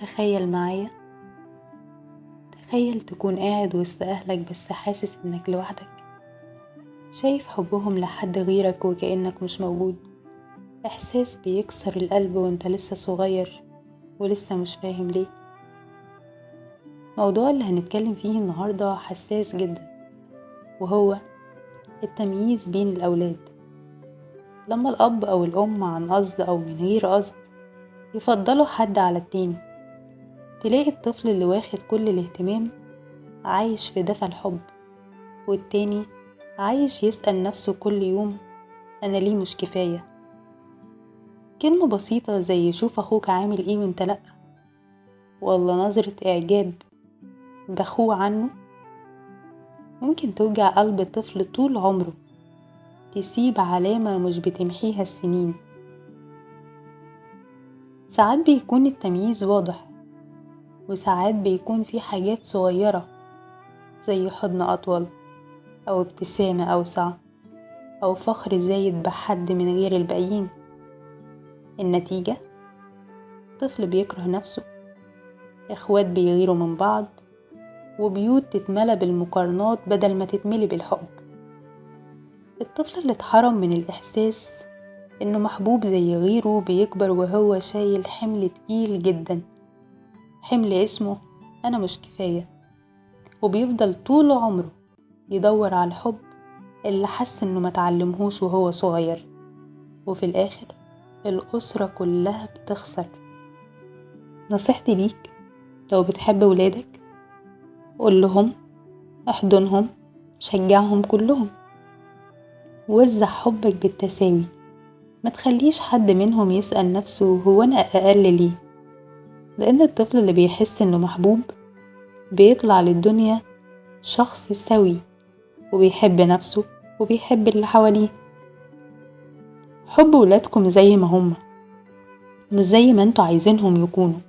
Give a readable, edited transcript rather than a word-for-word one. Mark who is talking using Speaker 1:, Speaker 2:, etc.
Speaker 1: تخيل معايا، تخيل تكون قاعد وسط أهلك بس حاسس إنك لوحدك، شايف حبهم لحد غيرك وكأنك مش موجود. إحساس بيكسر القلب وانت لسه صغير ولسه مش فاهم ليه. موضوع اللي هنتكلم فيه النهاردة حساس جدا، وهو التمييز بين الأولاد. لما الأب أو الأم عن قصد أو من غير قصد يفضلوا حد على التاني، تلاقي الطفل اللي واخد كل الاهتمام عايش في دفى الحب، والتاني عايش يسأل نفسه كل يوم أنا ليه مش كفاية. كلمة بسيطة زي شوف أخوك عامل إيه وانت لأ، ولا نظرة إعجاب بأخوه عنه، ممكن توجع قلب الطفل طول عمره، تسيب علامة مش بتمحيها السنين. ساعات بيكون التمييز واضح، وساعات بيكون في حاجات صغيرة زي حضن أطول أو ابتسامة أوسع أو فخر زايد بحد من غير الباقيين. النتيجة طفل بيكره نفسه، إخوات بيغيروا من بعض، وبيوت تتملى بالمقارنات بدل ما تتملي بالحب. الطفل اللي اتحرم من الإحساس إنه محبوب زي غيره بيكبر وهو شايل حمل تقيل جدا، حمل اسمه أنا مش كفاية، وبيفضل طول عمره يدور على الحب اللي حس إنه ما تعلمهوش وهو صغير. وفي الآخر الأسرة كلها بتخسر. نصيحتي ليك، لو بتحب ولادك قول لهم، احضنهم، شجعهم كلهم، وزع حبك بالتساوي. ما تخليش حد منهم يسأل نفسه هو أنا أقل ليه، لأن الطفل اللي بيحس إنه محبوب بيطلع للدنيا شخص سوي وبيحب نفسه وبيحب اللي حواليه. حب ولادكم زي ما هم، مش زي ما انتوا عايزينهم يكونوا.